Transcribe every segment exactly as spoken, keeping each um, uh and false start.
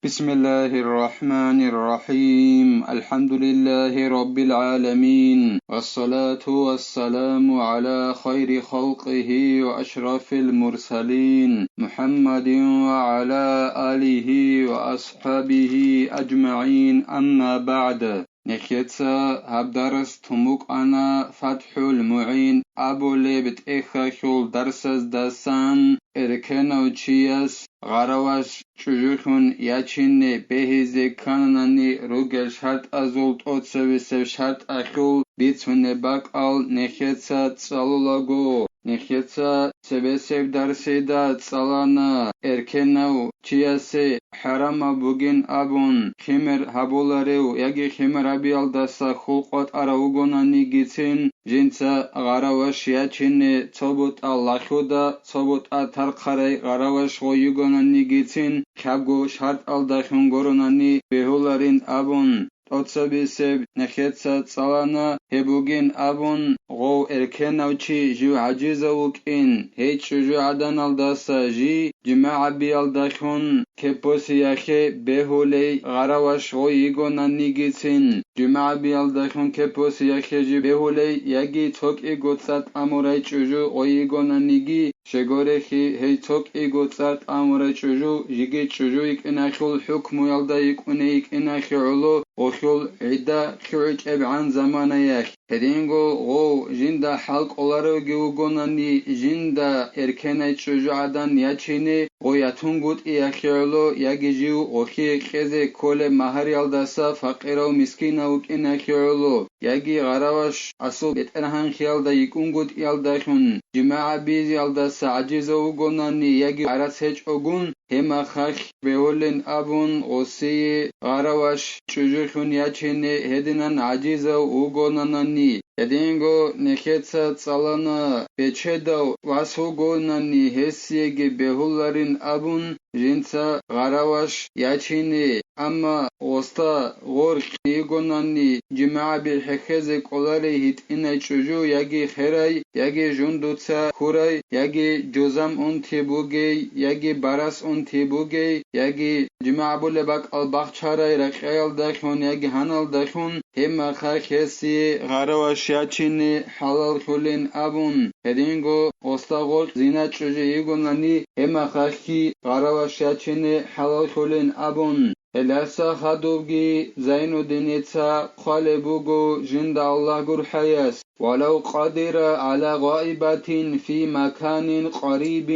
بسم الله الرحمن الرحيم. الحمد لله رب العالمين. والصلاة والسلام على خير خلقه وأشرف المرسلين محمد وعلى آله وأصحابه أجمعين. أما بعد. Нехеца гьаб дарс тумукъана ФатхӀул МугӀин абулеб тӀехьалъул дарсаздасан, эркенав чияс гъараваш чӀужулъун ячине бегьизе кканани ругел шартӀазул тӀоцебесеб шартӀалъул бицунеб бакӀал нехеца цӀалулаго. Нехеца цебесеб дарсида цӀалана, эркенав чиясе хӀарамаб бугин абун химер гьабуларев яги химер гьабиялдаса хьул къотӀарав вугонанигицин, жинца гъараваш ячине цо бутӀа лахуда, цо бутӀа тархъарай гъараваш гъой йигонанигицин, лъабго шартӀалдалъун горонани бегьуларин абун, тӀоцебесеб нехеца цӀалана, гьеб бугин абун, гъов эркенав чи жив гӀажизав вукӀин, гьей чӀужугӀаданалдаса жий жимагӀабиялдалъун кепосиялъе бегьулей гъараваш гъой йигонанигицин, жимагӀабиялдалъун кепосиялъе жий бегьулей яги цо кӀиго цӀар тӀамурай чӀужу гъой йигонаниги, щегорехи гьей цо кӀиго цӀар тӀамурай чӀужу жиги чӀужу йикӀинахьул хӀукмуялда йикӀуне йикӀинахье гӀоло гъолъул гӀидда лъугӀичӀебгӀан заманаялъ. Гьединго гъов жинда хӀал кӀоларевги вугонани, жинда эркенай чӀужугӀадан ячине гъой ятунгутӀиялъе гӀоло яги жив гъолъие кьезе кколеб магьариялдаса факъирав мискинав вукӀиналъе гӀоло, яги гъараваш асул бетӀергьанхиялда йикӀунгутӀиялдалъун жимагӀабиялдаса гӀажизав вугонани яги гӀарац гьечӀогун, гьеб мехалъ бегьулин абун гъосие гъараваш чӀужулъун ячине гьединан гӀажизав вугонанани. Гьединго нехеца цӀалана, бечедав вас вугонани гьесиеги бегьуларин абун, жинца гъараваш ячине, амма гъосда гъоркь йигонани жимагӀаби хӀехьезе кӀоларей гьитӀинай чӀужу яги херай, яги жундуца хурай, яги жузам унти бугей, яги барас унти бугей, яги жимагӀ гьабулеб бакӀал бахчарай ракьаялдалъун яги гьаналдалъун, гьеб мехалъ гьесие гъараваш ячине хӀалаллъулин абун, гьединго гъосда гъоркь зина чӀужу йигонани, гьеб мехалъги гъараваш ячине хӀалаллъулин абун. Гьелдаса хадубги Зайнуддиница хъвалеб буго жинда Аллагь гурхӀаяс: «ولو قدر على غائبة في مكان قريب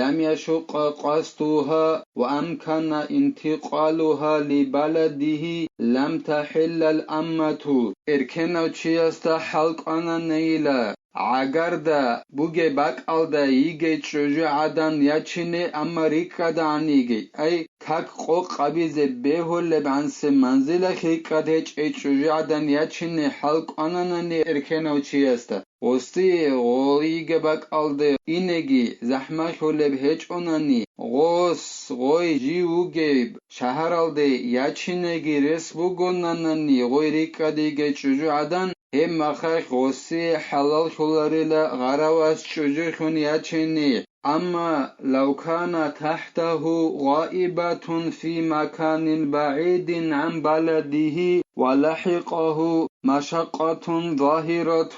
لم يشق قصدها وأمكن انتقالها لبلده لم تحل الأمة». Эркенав чиясда хӀал кӀвананайила, гӀагарда бугеб бакӀалда йигей чӀужугӀадан ячине, амма рикӀкӀад гьаниги, ай, как къокъабизе бегьулеб гӀанси манзилалъ рикӀкӀад гьечӀей чӀужугӀадан ячине хӀал кӀвананани эркенав чиясда, гъосие гъой йигеб бакӀалде инеги захӀмалъулеб гьечӀонани, гъос гъой жив вугеб шагьаралде ячинеги рес бугонанани гъой рикӀкӀад йигей чӀужугӀадан, гьеб мехалъ гъосие хӀалаллъуларила гъаравас чӀужулъун ячине. أما لو كان تحته غائبة في مكان بعيد عن بلده ولحقه مشقة ظاهرة.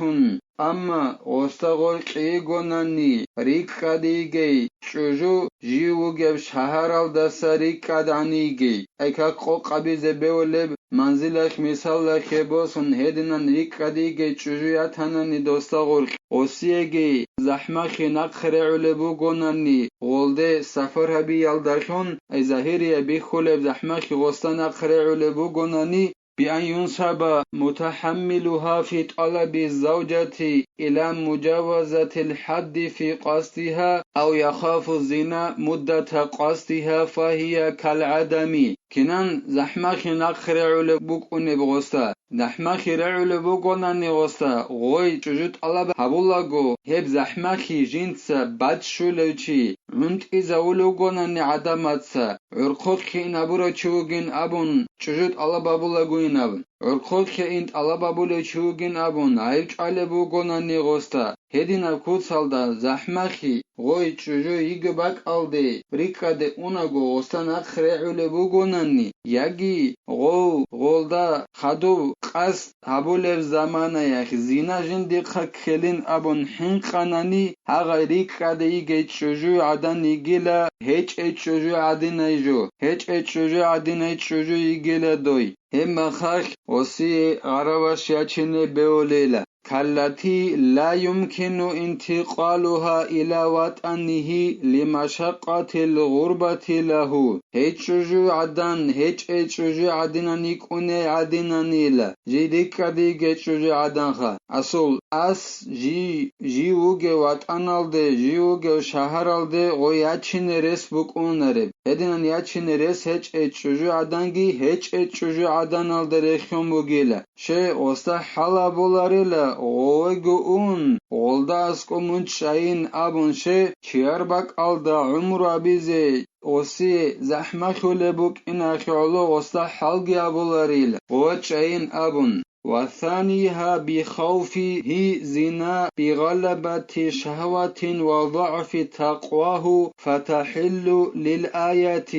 Амма гъосда гъоркь йигонани рикӀкӀад йигей чӀужу жив вугеб шагьаралдаса рикӀкӀад гьаниги, ай как къокъабизе бегьулеб манзилалъ мисалалъе босун гьединан рикӀкӀад йигей чӀужу ятанани досда гъоркь, гъосиеги захӀмахъе нахъ регӀулеб бугонани, гъолде сапар гьабиялдалъун, ай загьирия бихьулеб захӀмахъе гъосда нахъ регӀулеб бугонани, بأن ينسب متحملها في طلب الزوجة إلى مجاوزة الحد في قصدها أو يخاف الزنا مدة قصدها فهي كالعدم. Кинан захӀмахъе нахъ регӀулеб букӀунеб гъосда, захӀмахъе регӀулеб бугонани гъосда, гъой чӀужу тӀалаб гьабулаго, гьеб захӀмахъе жинца баччулев чи, гӀунтӀизавулев вугонани гӀадамаца, гӀурхъухъе ин абурав чи вугин абун чӀужу тӀалаб гьабулагоинаб, гӀурхъухъе ин тӀалаб гьабулев чи вугин абун гӀайиб чӀвалеб бугонани гъосда, Гьединаб куцалда захӀмахъи, гъой чӀужу йиго бакӀалде рикӀкӀаде унаго гъоса нахъ регӀулеб бугонани, яги гъов гъолда хадуб къасд гьабулеб заманаялъ зина жиндихъа ккелин абун хӀинкъанани, гьагъай рикӀкӀаде йигей чӀужуй гӀадан йигила, гьечӀей чӀужуй гӀадинай жо, гьечӀей чӀужуй гӀадинай чӀужу йигила дой. Гьеб мехалъ гъосие гъараваш ячине бегьулейила. كالتي لا يمكن انتقالها إلى وطنه لمشقة الغربة له. Гьей чӀужу гӀадан, гьечӀей чӀужу гӀадинан йикӀуней гӀадинанила, жий рикӀкӀадиге чӀужу гӀаданха. Асул, ас, жий, жий вугев ватӀаналде, жий вугев шагьаралде гъой ячине рес букӀунареб. Гьединан ячине рес гьечӀей чӀужу гӀаданги гьечӀей чӀужу гӀаданалда рехион бугила. Щай гъосда хӀал абуларила, гъовего ун, гъолда аскӀо мун чӀайин абун, щай чияр бакӀалда гӀумру абизе гъосие захӀмалъулеб букӀинахъе гӀоло гъосда хӀалги абуларила, гъова чӀайин абун. وثانيها بخوفه زنا بغلبة شهوة وضعف تقواه فتحل للآية.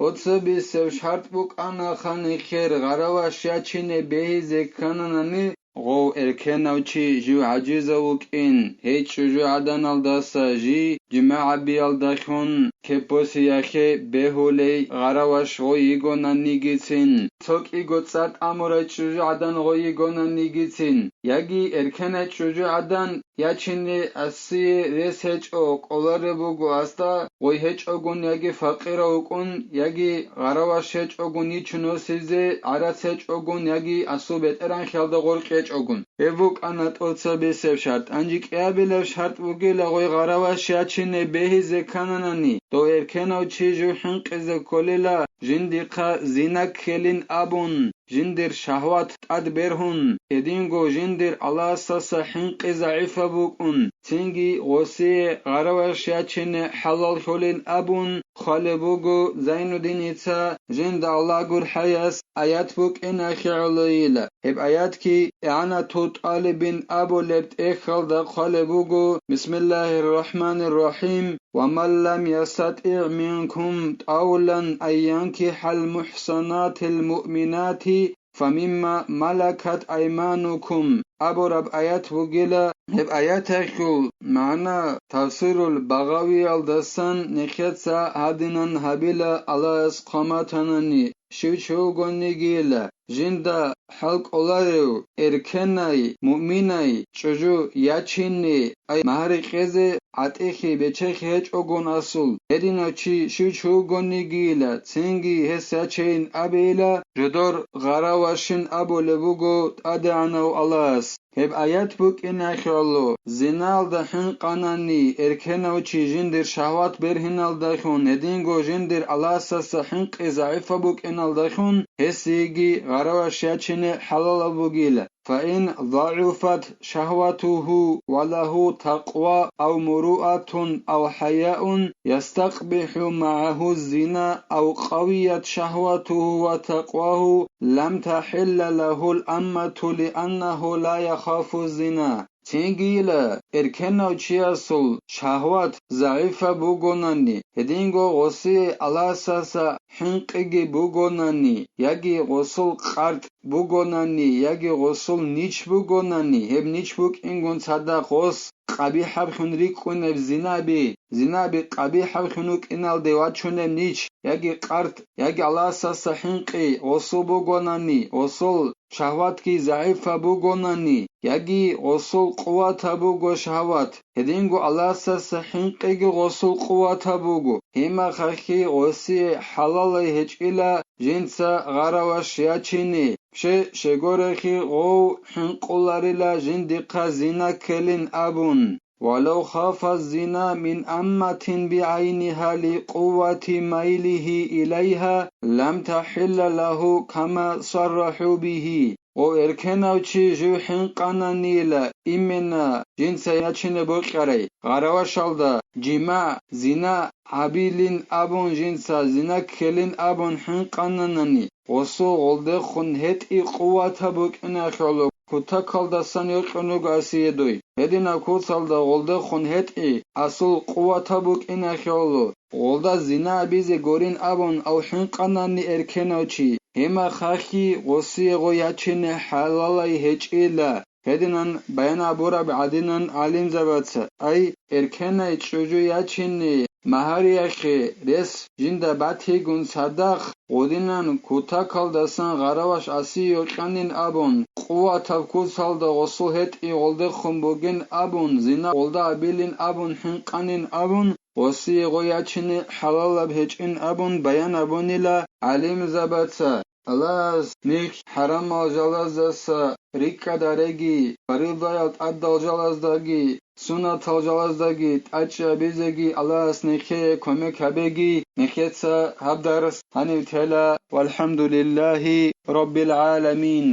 ТӀоцебесеб шартӀ букӀана ханихъер гъараваш ячине бегьизе ккананани, гъов эркенав чи жив гӀажизав вукӀин, гьей чӀужу гӀаданалдаса жий жимагӀабиялдалъун кепосиялъе бегьулей гъараваш гъой йигонанигицин, цо кӀиго цӀар тӀамурай чӀужу гӀадан гъой йигонанигицин, яги эркенай чӀужу гӀадан ячине асие рес гьечӀо, кӀолареб буго асда гъой гьечӀогун яги факъирав вукӀун, яги гъараваш гьечӀогун йичун восизе гӀарац гьечӀогун, яги асул бетӀергьанлъиялда гъоркь гьечӀогун. Гьеб букӀана тӀоцебесеб шартӀ. Гьанже кӀиабилеб шартӀ бугила гъой гъараваш ячине бегьизе ккананани, дов эркенав чи жив хӀинкъизе кколила, жиндихъа зина ккелин абун, жиндир шагьват тӀад бергьун, гьединго жиндир Аллагьасдаса хӀинкъи загӀипаб букӀун, цинги гъосие гъараваш ячине хӀалаллъулин абун хъвалеб буго Зайнуддиница, жинда Аллагь гурхӀаяс аят букӀинахъе гӀолойила. Гьеб аятги ИгӀанату тӀалибин абулеб тӀехьалда хъвалеб буго: بسم الله الرحمن الرحيم. ومن لم يستطع منكم طولا أن ينكح المحصنات المؤمنات فمما ملكت أيمانكم абураб аят бугила. Гьеб аяталъул магӀна Тавсирул Багъавиялдасан нехеца гьадинан гьабила, Аллагьас хъван батанани, щив чи вугонигийила, жинда хӀал кӀоларев, эркенай, муъминай, чӀужу ячине, ай, магьари кьезе гӀатӀихъе бечехъе гьечӀогун асул, гьединав чи щив чи вугонигийила, цинги гьес ячейин абейила, жодор гъаравашин абулеб буго ТӀадегӀанав Аллагьас. Гьеб аят букӀинахъе гӀоло, зиналда хӀинкъанани, эркенав чи жиндир шагьват бергьиналдалъун, гьединго жиндир Аллагьасдаса хӀинкъи загӀипаб букӀиналдалъун, гьесиеги гъараваш ячине хӀалалаб бугила. فإن ضعفت شهوته وله تقوى أو مروءة أو حياء يستقبح معه الزنا أو قويت شهوته وتقواه لم تحل له الأمة لأنه لا يخاف الزنا. Цинги йила, эркенав чиясул шагьват загӀипаб бугонани, гьединго гъосие Аллагьасдаса хӀинкъиги бугонани, яги гъосул къартӀ бугонани, яги гъосул нич бугонани, гьеб нич букӀингун цадахъ гъос къабихӀаблъун рикӀкӀунеб зинаби, зинаби къабихӀаблъун вукӀиналде вачунеб нич, яги къартӀ, яги Аллагьасдаса хӀинкъи гъосул бугонани, гъосул шагьватги загӀипаб бугонани, яги гъосул къуватаб буго шагьват, гьединго Аллагьасдаса хӀинкъиги гъосул къуватаб буго, гьимахъахъи гъосие хӀалалай гьечӀила жинца гъараваш ячине, щай, щайгурелъул гъов хӀинкъуларила жиндихъа зина ккелин абун. ولو خاف الزنا من أمة بعينها لقوة ميله إليها لم تحل له كما صرحوا به. Гъов эркенав чи жив хӀинкъананила, именно жинца ячине бокьарай гъаравашалда, жимагӀ, зина гьабилин абун, жинца зина ккелин абун хӀинкъананани, гъосул гъолдехун гьетӀи къуватаб букӀинахъе гӀоло, кутакалдасан йокьун вуго асие дой. Гьединаб куцалда гъолдехун гьетӀи, асул къуватаб букӀиналъул, гъолда зина абизе гурин абун, ав хӀинкъанани эркенав чи, гьимахъ ахьи, гъосие гъой ячине хӀалалай гьечӀила. Гьединан баян абураб гӀадинан гӀалимзабаца, ай, эркенай чӀужу ячине магьариялъе рес жинда батигун цадахъ, гъодинан кутакалдасан гъараваш аси йокьанин абун, къуватаб куцалда гъосул гьетӀи гъолдехун бугин абун, зина гъолда абилин абун, хӀинкъанин абун, гъосие гъой ячине хӀалалаб гьечӀин абун баян абунила гӀалимзабаца. Аллагьас нилъ хӀарамал жалаздаса рикӀкӀад гьареги, фаридаял тӀадал жалаздаги, суннатал жалаздаги тӀадчӀи гьабизеги Аллагьас нилъее кумек гьабеги. Нилъеца гьаб дарс гьанив тела. ВалхӀамдулиллагьи раббил гӀаламин.